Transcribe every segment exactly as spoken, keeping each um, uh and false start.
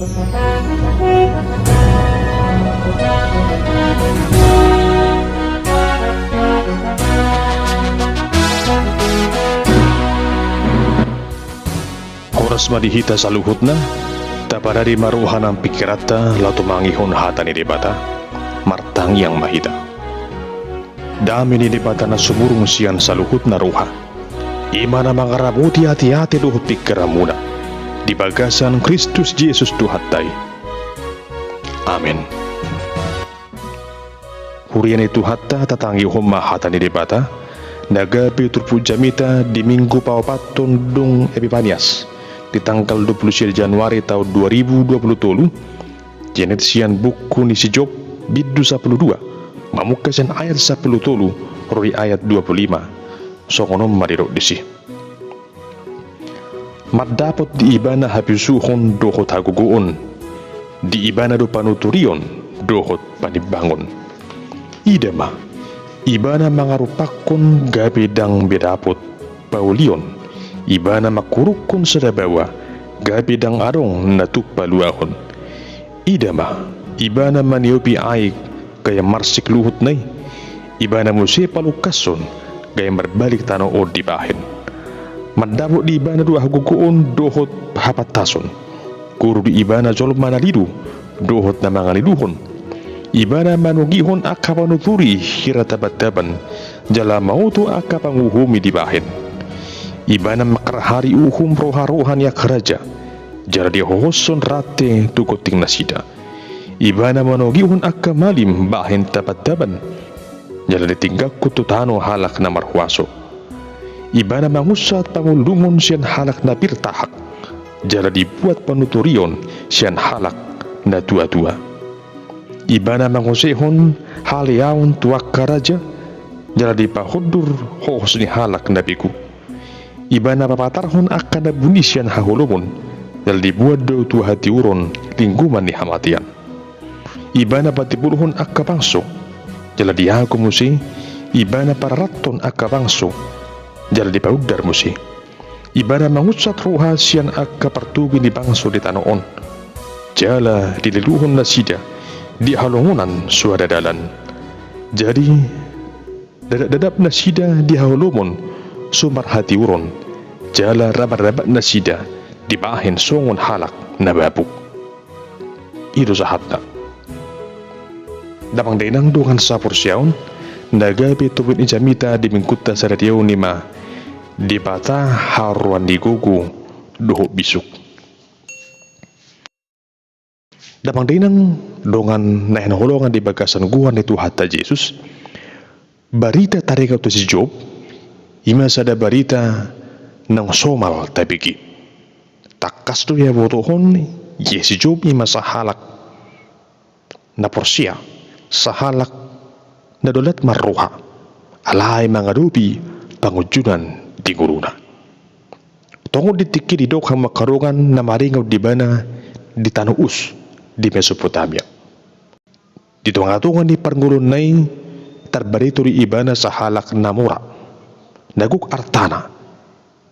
Horas ma di hita saluhutna. Tapadari ma roha nang pingkiranta laho tumangihon hata ni Debata. Martangiang ma hita. Dame ni Debata na sumurung sian saluhutna roha, i ma na mangaramoti ateate dohot pingkiranmuna di bagasan Kristus Jesus Tuhanta i. Amen. Huria ni Tuhanta, tatangihon ma hata ni Debata na gabe turpuk jamita di Minggu paopathon dung Epipanias, di tanggal dua pulu sia Januari taon dua ribu dua pulu tolu. Sian, sian buku ni si Job, bindu sampulu dua, mamungka sian ayat sampulu tolu ro di ayat dua pulu lima. Songon on ma didok disi. Mandapot di ibana hapusuhon dohot hagogoon, di ibana do panuturion dohot panimbangon. Ida ma, ibana mangarumpakkon gabe ndang be dapot paulion, ibana mangkurukkon sada baoa gabe ndang adong na tuk paluahon. Ida ma, ibana maniopi aek gaya marsik luhutna i, ibana muse palungkashon gaya marbalik tano on dibahen. Mandapot di ibana do hagogoon dohot hapantason. Guru di ibana jolma na lilu dohot na mangaliluhon. Ibana manogihon angka panuturi hira tabantaban, jala maoto angka panguhumi dibahen. Ibana mangkarhari uhum roharoha ni angka raja, jala dihohoshon rante tu gonting nasida. Ibana manogihon angka malim bahen tabantaban, jala ditingganghon tu tano halak na marhuaso. Ibana mangunsat pangullungon sian halak na pir tahak, jala dibuat panuturion sian halak na tuatua. Ibana mangosehon haleaon tu angka raja, jala dipahondur hohos ni halak na begu. Ibana papatarhon angka na buni sian haholomon, jala dibuat do tu hatiuron linggoman ni hamatean. Ibana patimbulhon angka bangso, jala diago muse. Ibana pararathon angka bangso, jala dipaundar muse. Ibana mangunsat roha sian angka partogi ni bangso di tano on, jala dililuhon nasida di halongonan so ada dalan. Jadi, dadapdadap nasida di haholomon so marhatiuron, jala rabatrabat nasida dibahen songon halak na bapuk. I do sahatna. Damang dainang dongan saporseaon, na gabe topik ni jamita di minggunta sadari on i ma Debata haroroan ni gogo dohot bisuk. Damang dainang dongan na hinaholongan di bagasan goar ni Tuhanta Jesus, barita taringot tu si Job, i ma sada barita naung somal tabege. Tangkas do dibotohon, ia si Job i ma sahalak na porsea, sahalak na dolat marroha, alai mangadopi pangunjunan di ngoluna. Tongon di tingki didok hamu angka dongan na maringot di ibana di tano Us, di Mesopotamia. Di tongatonga ni parngoluonna i tarbarito do ibana sahalak na mora, na gok artana,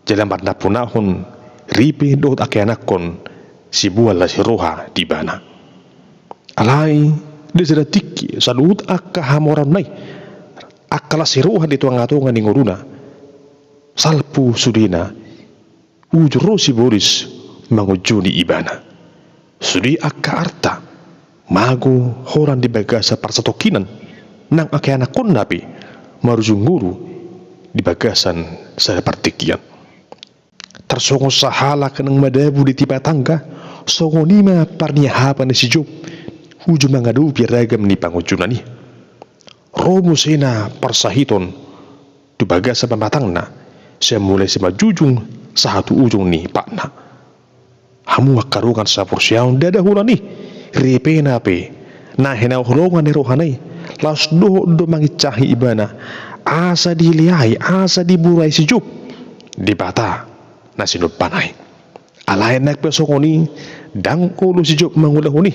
jala marnampunahon ripe dohot angka ianakhon siboan las ni roha di ibana. Alai di sada tingki saluhut angka hamoraonna i, angka las ni roha di tongatonga ni ngoluna, salpu sudena, uju ro sibolis mangunjuni ibana. Sude angka arta, mago holan di bagasan parsatongkinan, nang angka ianakhonna pe marujung ngolu di bagasan sada partingkian. Tarsongon sahalak naung madabu di tipa tangga, songon i ma parniahapan ni si Job uju mangadopi ragam ni pangunjunan i. Ro muse na parsahiton tu bagasan pamatangna, sian mulai simanjujung sahat tu ujung ni patna. Hamu angka dongan saporseaon, ndada holan i, ripena pe na hinaholongan ni rohana i, laos dohot do mangincahi ibana, asa dileai, asa diburai si Job Debata na sinombana i. Alai nang pe songon i, ndang olo si Job mangulahon i,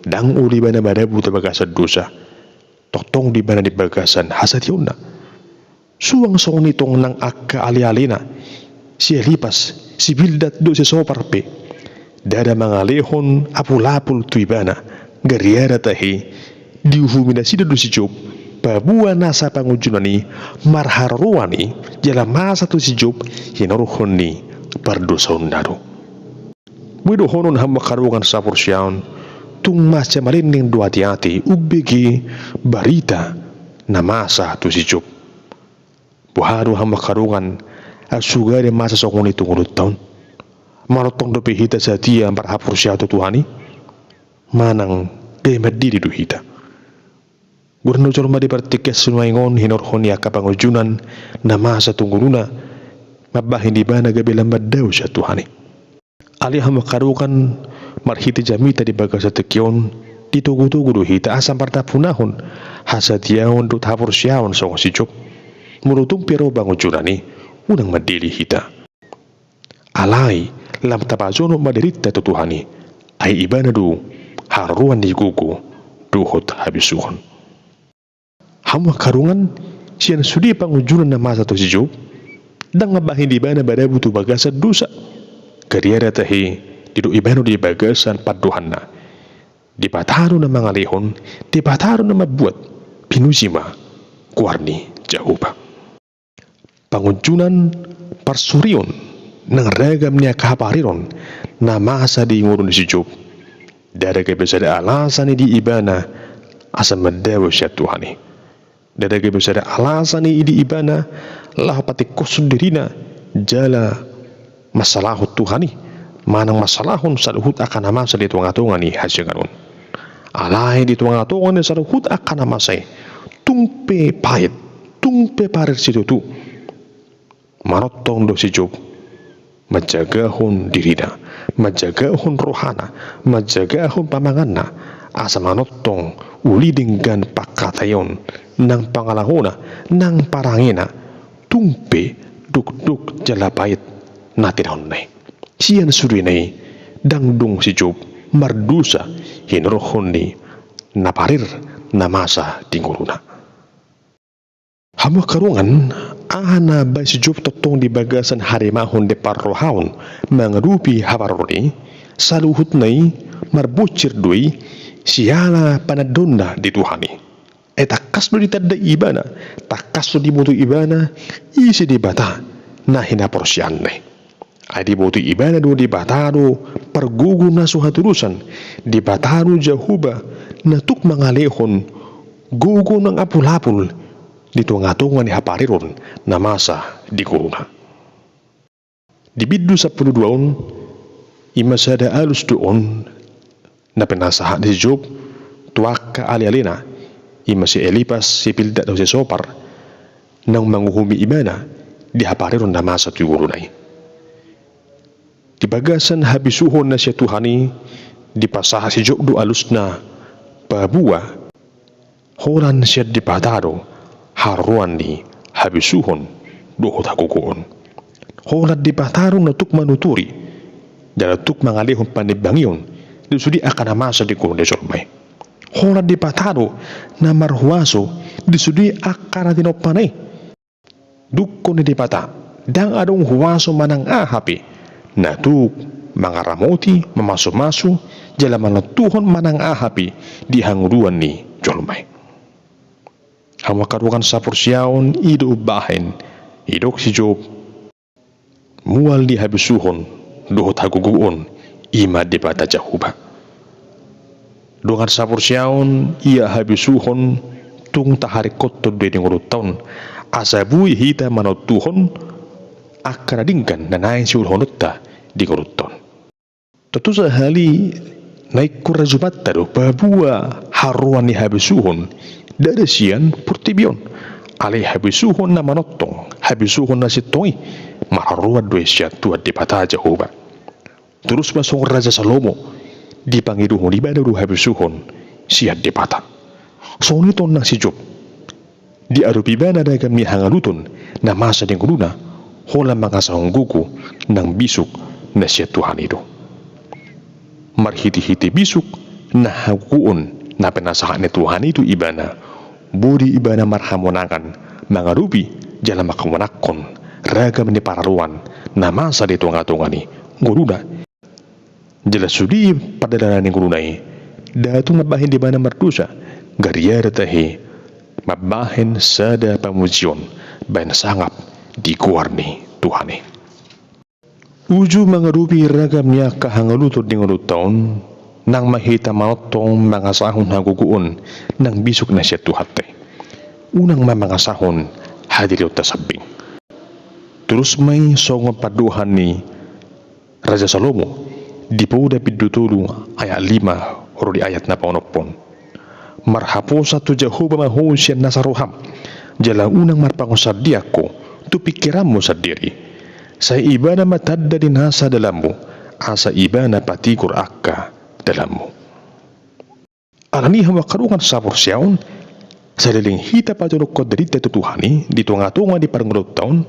ndang olo ibana madabu tu bagasan dosa. Tongtong do ibana di bagasan hasatiaonna. Suang songon i tong nang angka alealena, si Elipas, si Bildad dohot si Sopar pe, Ndada mangalehon apulapul tu ibana, gariada tahe, diuhumi nasida do si Job, paboa nasa pangunjunan i marharoroan i, jala masa tu si Job hinorhon ni pardosaonna do. Boi dohonon hamu angka dongan saporseaon, tung mansai malendeng do ateate umbege barita na masa tu si Job. Boha do hamu angka dongan, asa gabe masa songon i tu ngolunta on? Manongtong dope hita satia marhaporseaon tu Tuhan i? Manang gabe mandele do hita? Godang do jolma di partingkian sinuaeng on hinorhon ni angka pangunjunan na masa tu ngoluna, mambahen ibana gabe lam mandao sian Tuhan i. Alai hamu angka dongan, marhite jamita di bagasan tingki on, ditogutogu do hita asa marnampunahon hasatiaon dohot haporseaon songon si Job. Molo tung pe ro pangunjunan i, unang mandele hita. Alai lam tapajonok ma dirinta tu Tuhan i, ai ibana do haroroan ni gogo dohot habisuhon. Hamu angka dongan, sian sude pangunjunan na masa tu si Job, ndang mambahen ibana madabu tu bagasan dosa. Gariada tahe, didok ibana do di bagasan pandohanna, Debata do na mangalehon, Debata do na mambuat, pinuji ma goar ni Jahowa. Pangunjunan, parsorion nang ragam ni angka hapareron na masa di ngolu ni si Job, ndada gabe sada alasan i di ibana asa mandao sian Tuhan i. Ndada gabe sada alasan i di ibana laho patingkoshon dirina jala mansalahon Tuhan i, manang mansalahon saluhut angka na masa di tongatonga ni hasiangan on. Alai di tongatonga ni saluhut angka na masa i, tung pe pait, tung pe parir situtu, manongtong do si Job manjagahon dirina, manjagahon rohana, manjagahon pamanganna, asa manongtong uli denggan pangkataion nang pangalangona, nang parangena, tung pe dokdok jala pait na tinaonna i. Sian sudena i, ndang dung si Job mardosa hinorhon ni na parir na masa di ngoluna. Hamu angka dongan, aha na baen si Job tongtong di bagasan harimahon di parrohaon mangadopi hapareron i, saluhutna i marbonsir do i siala panandaonna di Tuhan i. Ai tangkas do ditanda ibana, tangkas do diboto ibana, ise Debata na hinaporseaonna i. Ai diboto ibana do Debata do pargogo na so hatudosan, Debata do Jahowa na tuk mangalehon gogo nang apulapul di tongatonga ni hapareron na masa di ngoluna. Di bindu sampulu dua on, i ma sada alus do on na pinasahat ni si Job tu angka alealena, i ma si Elipas, si Bildad dohot si Sopar, naung manguhumi ibana di hapareron na masa tu ngoluna i. Di bagasan habisuhon na sian Tuhan i, dipasahat si Job do alusna, paboa holan sian Debata do haroroan ni habisuhon dohot hagogoon. Holan Debata do na tuk manuturi jala tuk mangalehon panimbangion di sude angka na masa di ngolu ni jolma i. Holan Debata do na marhuaso di sude angka na tinompana i. Dungkon ni Debata, ndang adong huaso manang aha pe na tuk mangaramoti, mamasumasu, jala manontuhon manang aha pe di hangoluan ni jolma i. Hamu angka dongan saporseaon, i do umbahen didok si Job, mual ni habisuhon dohot hagogoon, i ma Debata Jahowa. Dongan saporseaon, ia habisuhon tung taharingkothon do i di ngolunta on, asa boi hita manontuhon angka na denggan na naeng siulahononta di ngolunta on. Tontu sahali na ingkon rajumanta do paboa haroroan ni habisuhon ndada sian portibi on. Alai habisuhon na manongtong, habisuhon na sintong i, marharoroan do i sian Tuhan Debata Jahowa. Torus ma songon Raja Salomo, dipangidohon ibana do habisuhon sian Debata. Songon i tong nang si Job, diadopi ibana ragam ni hangoluton na masa di ngoluna, holan mangasahon gogo nang bisuk na sian Tuhan i do. Marhitehite bisuk nang hagogoon na pinasahat ni Tuhan i tu ibana, boi do ibana marhamonangan mangadopi jala manghamonanghon ragam ni paraloan na masa di tongatonga ni ngoluna. Jala sude pardalanan ni ngoluna i, ndang tung mambahen di ibana mardosa, gariada tahe mambahen sada pamujion bahen sangap di goar ni Tuhan i. Uju mangadopi ragam ni angka hangoluton di ngolunta on, nang ma hita manongtong mangasahon hagogoon nang bisuk na sian Tuhanta i. Unang ma mangasahon hadirionta sambing. Torus ma i songon pandohan ni Raja Salomo di Poda bindu tolu ayat lima ro di ayat na paonomhon. Marhaposan tu Jahowa ma ho sian nasa roham, jala unang marpangonsandean ho tu pingkiranmu sandiri. Sai ibana ma tanda ni nasa dalanmu, asa ibana patigor angka dalanmu. Alani i hamu angka dongan saporseaon, saleleng hita pajonokhon dirinta tu Tuhan i di tongatonga ni parngoluonta on,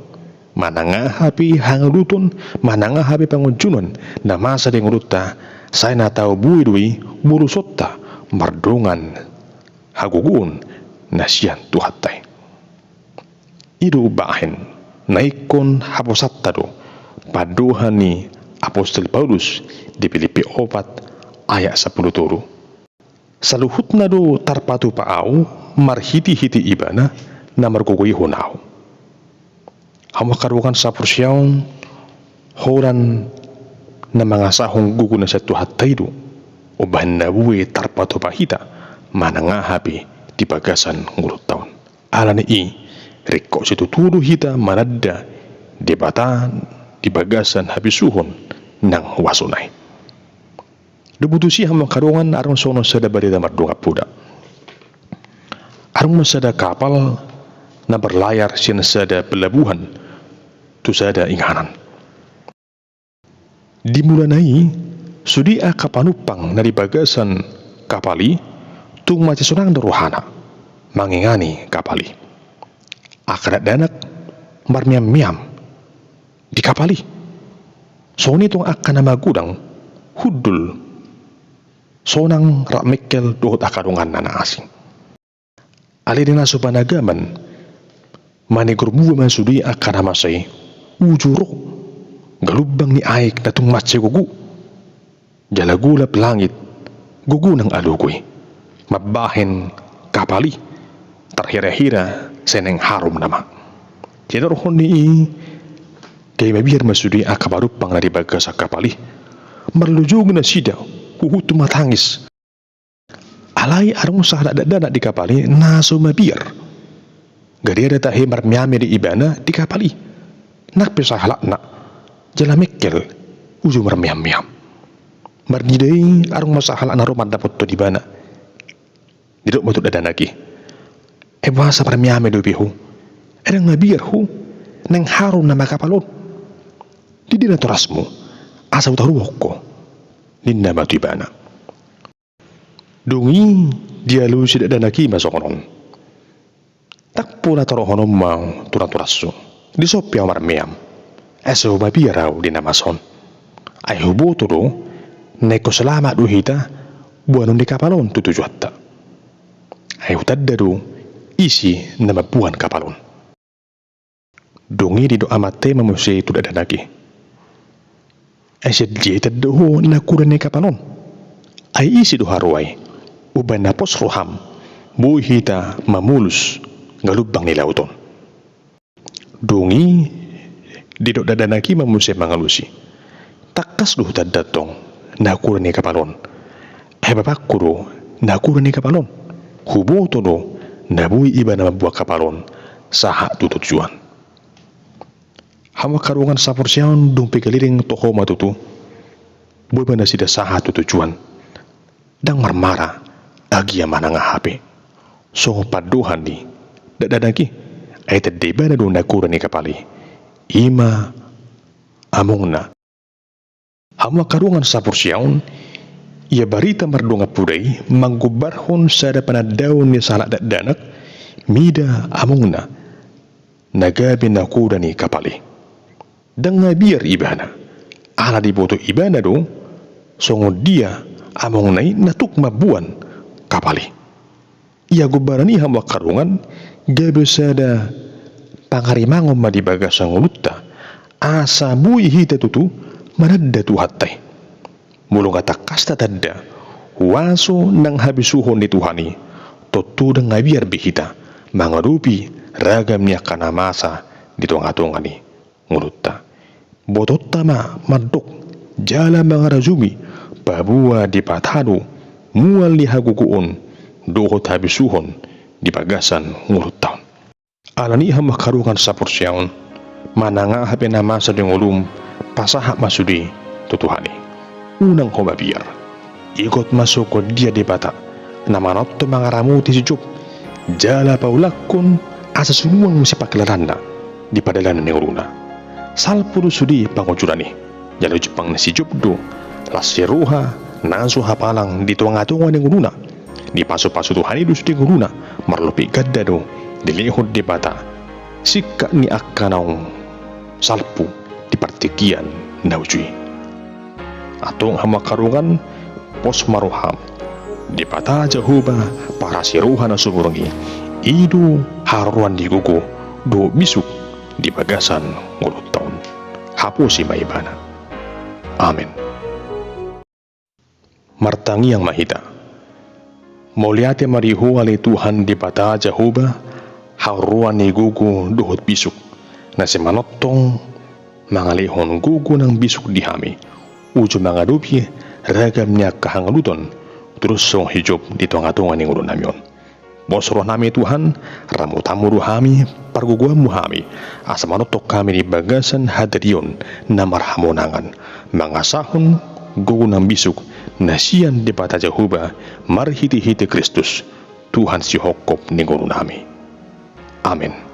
manang aha pe hangoluton, manang aha pe pangunjunan na masa di ngolunta, sai na tau bue do i borusonta mardongan hagogoon na sian Tuhanta i. I do umbahen na ingkon haposanta do pandohan ni apostel Paulus di Pilipi opat ayat sampulu tolu. Saluhutna do tarpatupa ahu marhitehite ibana na margogoihon ahu. Hamu angka dongan saporseaon, holan na mangasahon gogo na sian Tuhanta i do umbahen na bue tarpatupa hita manang aha pe di bagasan ngolunta on. Alani i ringkot situtu do hita mananda Debata di bagasan habisuhon nang huasona i. Domu tusi hamu angka dongan, adong songon sada barita mardongan poda. Adong ma sada kapal na marlayar sian sada pelabuhan tu sada inganan. Di mulana i sude angka panumpang na di bagasan kapal i tung mansai sonang do rohana mangingani kapal i. Angka dakdanak marmeammeam di kapal i. Songon i tong angka na magodang hundul sonang rap mengkel dohot angka donganna na asing. Alai di na so panagaman manigor mua ma sude angka na masa i uju ro galumbang ni aek na tung mansai gogo. Jala golap langit gogo nang alogo i mambahen kapal i tarhirahira sai naeng harum nama. Sitorhon ni i gabe mabiar ma sude angka panumpang na di bagasan kapal i. Marlojong nasida huhut tumatangis. Alai adong sahalak dakdanak di kapal i na so mabiar. Gariada tahe marmeam i di ibana di kapal i. Nang pe sahalakna jala mengkel uju marmeammeam. Marnida i adong ma sahalak na ro mandapothon ibana. Didok ma tu dakdanak i, "Ai boasa marmeam i dope ho? Ai ndang mabiar ho naeng harum nama kapal on? Di dia natorasmu asa hutaruhon ho?" ninna ma tu ibana. Dung i dialusi dakdanak i ma songon on, "Ndang pola taruhononmu ahu tu natorashu, dison pe ahu marmeam. Ai so mabiar ahu di na masa on. Ai huboto do na ingkon selamat do hita boanon ni kapal on tu tujuanta. Ai hutanda do ise na mamboan kapal on." Dung i didok amanta i ma muse tu dakdanak i, "Ai sian dia itanda ho naungkura ni kapal on? Ai ise do haroa i, umbahen na pos roham boi hita mamolus galumbang ni laut on?" Dung i didok dakdanak i ma muse mangalusi, "Tangkas do hutanda tong naungkura ni kapal on. Ai bapakku do naungkura ni kapal on. Huboto do na boi ibana mamboan kapal on sahat tu tujuan." Hamu angka dongan saporseaon, dung pe galeleng toho ma tutu boi ma nasida sahat tu tujuan. Ndang marmara agia manang aha pe. Songon pandohan ni dakdanak i, ai tanda ibana do naungkura ni kapal i, i ma amongna. Hamu angka dongan saporseaon, ia barita mardongan poda i manggombarhon sada panandaon ni sahalak dakdanak mida amongna na gabe naungkura ni kapal i. Ndang mabiar ibana ala diboto ibana do songon dia amongna i na tuk mamboan kapal i. Ia gombaran i, hamu angka dongan, gabe sada pangarimangon ma di bagasan ngolunta asa boi hita tutu mananda Tuhanta i. Molo nga tangkas tatanda huaso nang habisuhon ni Tuhan i, tontu ndang mabiar be hita mangadopi ragam ni angka na masa di tongatonga ni ngolunta. Botoonta ma mandok jala mangarajumi paboa Debata do mual ni hagogoon dohot habisuhon di bagasan ngolunta on. Alani i hamu angka dongan saporseaon, manang aha pe na masa di ngolum, pasahat ma sude tu Tuhan i. Unang ho mabiar. Ingot ma songon dia Debata na manongtong mangaramoti si Job, jala paulakkon asa sinuan muse pangkilalaanna di pardalanan ni ngoluna. Salpu do sude pangunjunan i, jala jumpang ni si Job do las ni roha na so hapalang di tongatonga ni ngoluna. Dipasupasu Tuhan i do sude ngoluna, marlopi ganda do dilehon Debata singkat ni angka naung salpu di partingkian na uju i. Antong hamu angka dongan, pos ma roham. Debata Jahowa parasi roha na sumurung i, i do haroroan ni gogo dohot bisuk di bagasan ngolunta on. Haposi ma Ibana. Amen. Martangiang ma hita. Mauliate ma di Ho ale Tuhan Debata Jahowa, haroroan ni gogo dohot bisuk, na sai manongtong mangalehon gogo nang bisuk di hami uju mangadopi ragam ni angka hangoluton, torus songon si Job di tongatonga ni ngolunami on. Pos rohanami Tuhan, ramotanmu do hami, pargogoanmu hami, asa manongtong hami di bagasan hadarion na marhamonangan, mangasahon gogo nang bisuk na sian Debata Jahowa marhitehite Kristus, Tuhan sihophop ni ngolunami. Amen.